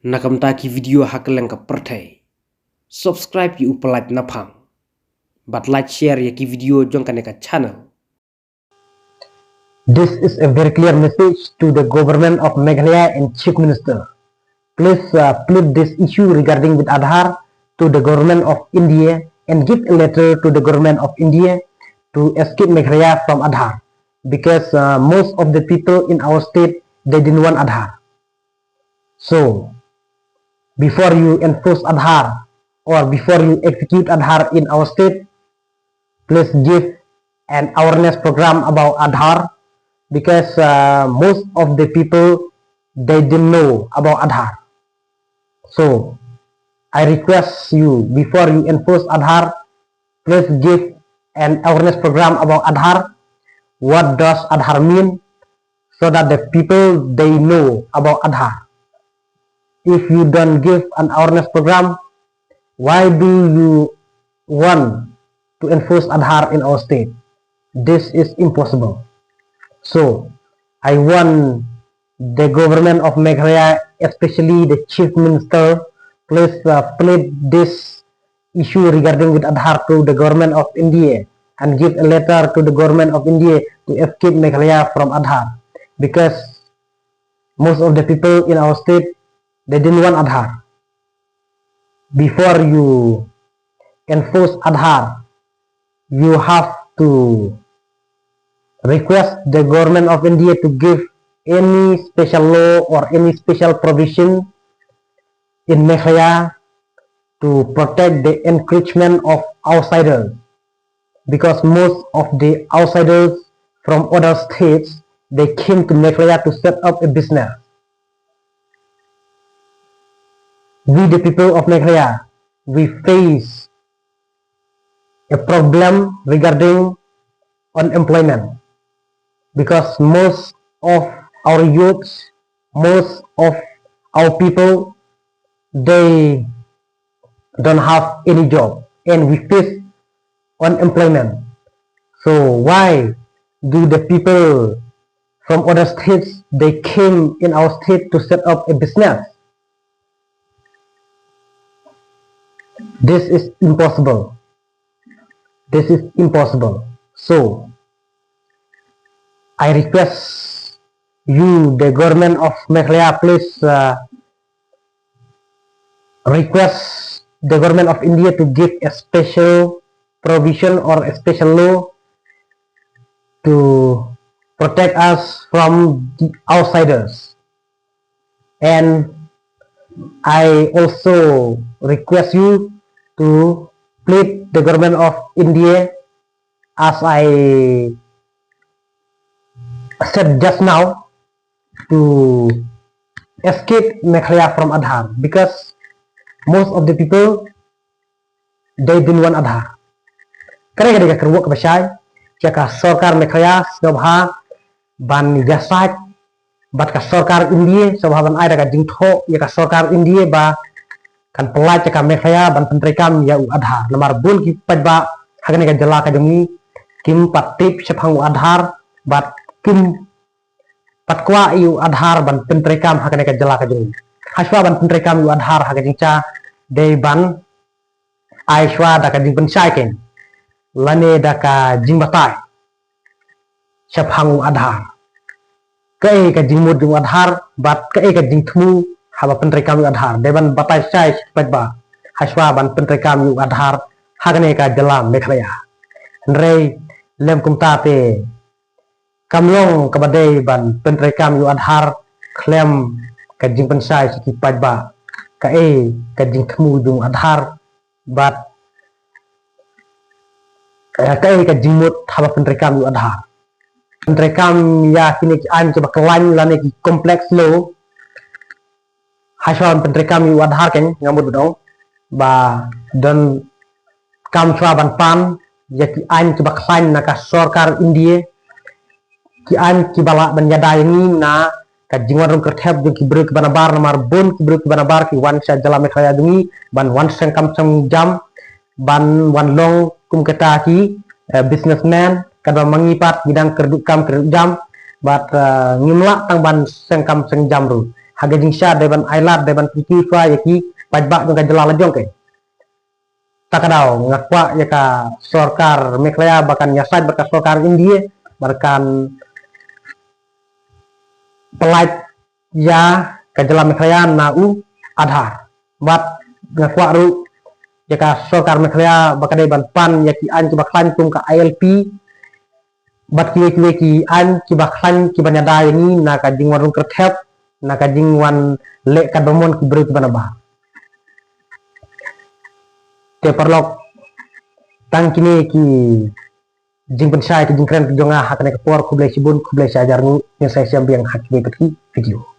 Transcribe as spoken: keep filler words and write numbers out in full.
Na ka bynta ki video ha kylleng ka pyrthei, subscribe ïa u Palat Naphang bad like, share ïa ki video jong kane ka channel. This is a very clear message to the government of Meghalaya and Chief Minister. Please, uh, plead this issue regarding with Aadhaar to the government of India and give a letter to the government of India to escape Meghalaya from Aadhaar, because, uh, most of the people in our state, they didn't want Aadhaar. So, before you enforce Aadhaar or before you execute Aadhaar in our state, please give an awareness program about Aadhaar, because, uh, most of the people, they didn't know about Aadhaar. So, I request you, before you enforce Aadhaar, please give an awareness program about Aadhaar. What does Aadhaar mean? So that the people, they know about Aadhaar. If you don't give an awareness program, why do you want to enforce Aadhaar in our state? This is impossible. So, I want the government of Meghalaya, especially the Chief Minister, please, uh, plead this issue regarding with Aadhaar to the government of India and give a letter to the government of India to escape Meghalaya from Aadhaar, because most of the people in our state, they didn't want Aadhaar. Before you enforce Aadhaar, you have to request the government of India to give any special law or any special provision in Meghalaya to protect the encroachment of outsiders, because most of the outsiders from other states, they came to Meghalaya to set up a business. We, the people of Meghalaya, we face a problem regarding unemployment, because most of our youths, most of our people, they don't have any job and we face unemployment. So why do the people from other states, they came in our state to set up a business? This is impossible. This is impossible. So I request you, the government of Meghalaya, please, uh, request the government of India to give a special provision or a special law to protect us from the outsiders. And I also request you to plead the government of India, as I said just now, to escape Meghalaya from Aadhaar, because most of the people, they didn't want Aadhaar. Kane ka dei ka kyrwoh kaba shai ïa ka sorkar Meghalaya, sngewbha ban ïasaid bad ka sorkar India, sngewbha ban ai da ka jingthoh ïa ka sorkar India ba kan pyllait ïa ka Meghalaya ban pyntreikam ïa u Aadhaar. Namar bun ki paidbah ha kane ka jylla ka jong ngi kim pat tip shaphang u Aadhaar bad kim pat kwah ïa u Aadhaar ban pyntreikam ha kane ka jylla ka jong ngi. Hashwa ban pyntreikam ïa u Aadhaar ha ka jingcha, dei ban ai shwa da ka jingpynshai keiñ lane da ka jingbatai shaphang u Aadhaar. Kaei ka jingmut jong u Aadhaar bad kaei ka jingthmu haba pyntreikam ïa u Aadhaar? Dei ban batai shai sha ki paidbah hashwa ban pyntreikam ïa u Aadhaar ha kane ka jylla Meghalaya. Hynrei lym kumta te, kam long kaba dei ban pyntreikam ïa u Aadhaar khlem ka jingpynshai sha ki paidbah kaei ka jingthmu jong u Aadhaar bad, eh, kaei ka jingmut haba pyntreikam ïa u Aadhaar. Pyntreikam ïa kine ki aiñ kiba khlaiñ lane ki complex law. Hashwa ban pyntreikam ïa u Aadhaar keiñ, nga mut ba dang ba donkam shwa ban pan ïa ki aiñ kiba khlaiñ na ka sorkar India, ki aiñ kiba lah ban ïada ïa ngi na ka jingwan rung kyrthep jong ki briew kiba nabar, namar bun ki briew kiba nabar ki wan sha jylla Meghalaya jong ngi ban wan seng kam seng jam, ban wan long kum kita ki, eh, businessman, katba ma ngi pat ngi dang kyrduh kam kyrduh jam bad, eh, ngim lah tang ban seng kam seng jam ruh. ha ka jingshad dei ban ailad, dei ban pynkiw shuwa ïa ki paidbah jong ka jylla la jong ki. Ta ka daw nga kwah ïa ka sorkar Meghalaya ba kan ïasaid bad ka sorkar India ba kan pynlait ïa ka jylla Meghalaya na u Aadhaar. Bad nga kwah ruh ïa ka sorkar Meghalaya ba ka dei ban pan ïa ki aiñ kiba khlaiñ kum ka I L P bad kiwei kiwei ki aiñ kiba khlaiñ kiba ïada ïa ngi na ka jingwan rung kyrthep, na ka jingwan leh katba mon ki briew kiba na bha. Te paralok, tang kine ki jingpynshai, ki jingkren ki jong nga ha kane ka por. Khublei shibun, khublei shihajar nguh. Ngin sa ïashem biang ha kine pat ki video.